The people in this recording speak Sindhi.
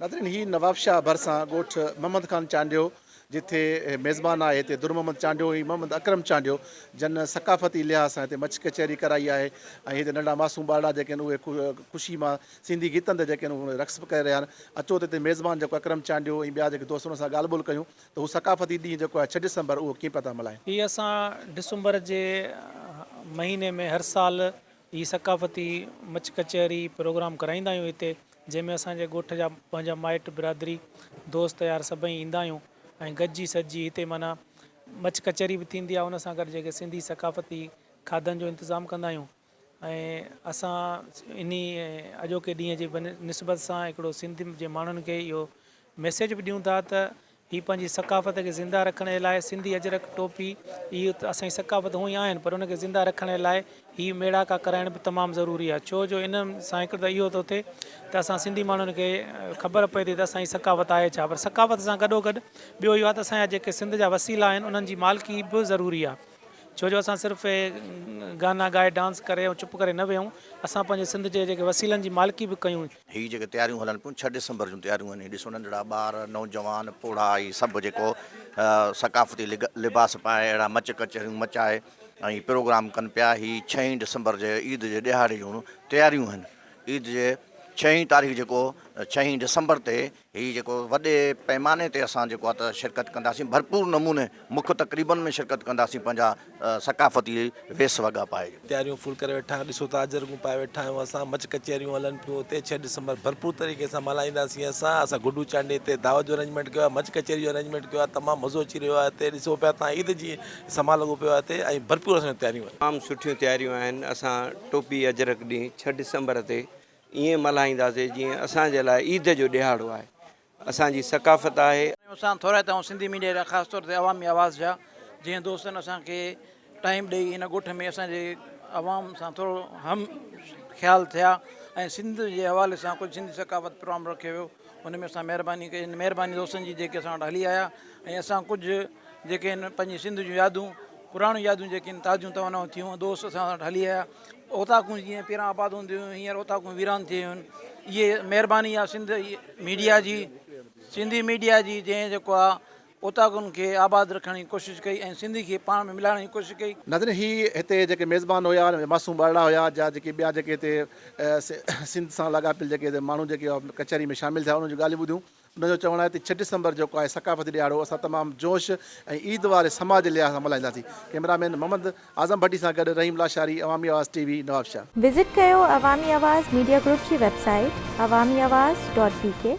ناظرين هي نوابشاهه ڀرسان ڳوٺ محمد خان چانڊيو جتي ميزبان آهي هتي در محمد چانڊيو ۽ محمد اڪرم چانڊيو جن ثقافتي لحاظ سان هتي مڇ ڪچهري ڪرائي آهي ۽ هتي ننڍڙا معصوم ٻارڙا جيڪي آهن اهي خوشي مان سنڌي گيتن تي جيڪي آهن اهي رقص به ڪري رهيا آهن اچو ته هتي ميزبان جيڪو اڪرم چانڊيو ۽ ٻيا جيڪي دوست انهن سان ڳالهه ٻولهه ڪيون ته هو ثقافتي ڏينهن جيڪو آهي ڇهه ڊسمبر اهو ڪيئن پيا ٿا ملهائين. هي اسان ڊسمبر جي مهيني ۾ هر سال هي ثقافتي مچ ڪچهري پروگرام ڪرائيندا آهيون هتي جنهن ۾ اسان جي ڳوٺ جا پنهنجا مائٽ برادري دوست يار سڀئي ايندا آهيون ۽ گڏجي سڏجي هتي معنيٰ مچ ڪچهري به ٿيندي آهي ان سان گڏ جيڪي سنڌي ثقافتي کاڌن جو انتظام ڪندا آهيون ۽ اسان انهي اڄوڪي ڏينهن جي نسبت سان هڪڙو سنڌ جي ماڻهن کي اهو ميسيج به ڏيون ٿا ته هي پنهنجي ثقافت کي زنده رکڻ جي لاء سنڌي اجرڪ ٽوپي اهي ته اسان جي ثقافت هونئن ئي آهن پر ان کي زنده رکڻ جي لاء هي ميڙاڪا ڪرائڻ به تمام ضروري آهي ڇو جو ان سان هڪ ته اهو ٿو ٿئي ته اسان سنڌي ماڻهن کي خبر پئي ٿي ته اسان جي ثقافت آهي ڇا پر ثقافت سان گڏو گڏ ٻيو اهو آهي ته اسان جا جيڪي سنڌ جا وسيلا آهن انهن جي مالڪي به ضروري آهي. ڇو جو اسان صرف گانا ڳائي ڊانس ڪري ۽ چپ ڪري نه ويهون، اسان پنهنجي سنڌ جي جيڪي وسيلن جي مالڪي به ڪيون. هي جيڪي تياريون هلن پيون ڇهه ڊسمبر جون تياريون آهن هي ڏسو ننڍڙا ٻار نوجوان پوڙها هي سڀ جيڪو ثقافتي لباس پائي اهڙا مچ ڪچهريون مچائي ۽ پروگرام ڪن پيا هي ڇهين ڊسمبر جي عيد جي ڏهاڙي جون تياريون آهن عيد جي ڇهين تاريخ جيڪو ڇهين ڊسمبر تي هي جيڪو وڏي پئماني تي اسان جيڪو آهي ته شرڪت ڪنداسين ڀرپور نموني مک تقريبن ۾ شرڪت ڪنداسين پنهنجا ثقافتي ويس وڳا پائي. تياريون فل ڪري ويٺا آهيون ڏسو ته اجرڪون پائي ويٺا آهيون اسان مچ ڪچهريون هلن پيون اتي ڇهه ڊسمبر ڀرپور طريقي سان ملهائينداسين اسان اسان گڊو چانڊيي تي دعوت جو ارينجمينٽ ڪيو آهي مچ ڪچهري جو ارينجمينٽ ڪيو آهي تمام مزو اچي رهيو آهي هتي ڏسو پيا تان عيد جي سما لڳو پيو آهي هتي ۽ ڀرپور اسان جون تياريون آهن. تمام سٺيون تياريون آهن اسان ٽوپي اجرڪ ڏينهن ڇهه ڊسمبر تي ائين ملهائينداسين جيئن اسان جي لاء عيد جو ڏهاڙو آهي، اسان جي ثقافت آهي. اسان ٿورائتا آهيون سنڌي ميڊيا جا خاص طور تي عوامي آواز جا جنهن دوستن اسان کي ٽائيم ڏئي هن ڳوٺ ۾ اسان جي عوام سان ٿورو هم خيال ٿيا ۽ سنڌ جي حوالي سان ڪجهه سنڌي ثقافت پروگرام رکيو ويو ان ۾ اسان مهرباني ڪئي مهرباني دوستن جي جيڪي اسان وٽ هلي آيا ۽ اسان ڪجهه جيڪي آهن پنهنجي سنڌ جون يادون پراڻيون يادون جيڪي آهن تازيون توانائون ٿيون دوست اسان وٽ هلي آيا اوطاقون جيئن پهريان آباد هونديون هيون هينئر اوطاقون ويران ٿي ويون آهن اهي مهرباني آهي سنڌ ميڊيا جي سنڌي ميڊيا جي جنهن جيڪو آهي اوطاقن کي آباد رکڻ جي ڪوشش ڪئي ۽ سنڌي کي پاڻ ۾ ملائڻ جي ڪوشش ڪئي. ناظرين هي هتي جيڪي ميزبان هيا معصوم ٻارڙا هيا جا جيڪي ٻيا جيڪي هتي سنڌ سان لاڳاپيل جيڪي هتي ماڻهو جيڪي ڪچهري ۾ شامل ٿيا انهن جون ڳالهيون ٻڌيون ان جو چوڻ آهي ته ڇهه ڊسمبر جيڪو آهي ثقافتي ڏهاڙو اسان تمام جوش ۽ عيد واري سماج جي لحاظ سان ملهائينداسين. ڪئميرا مين محمد اعظم ڀٽي سان گڏ Rahim Lashari, Awami Awaz T V, Nawabshah. Visit ڪيو عوامي آواز ميڊيا گروپ جي website Awami Awaz dot B K.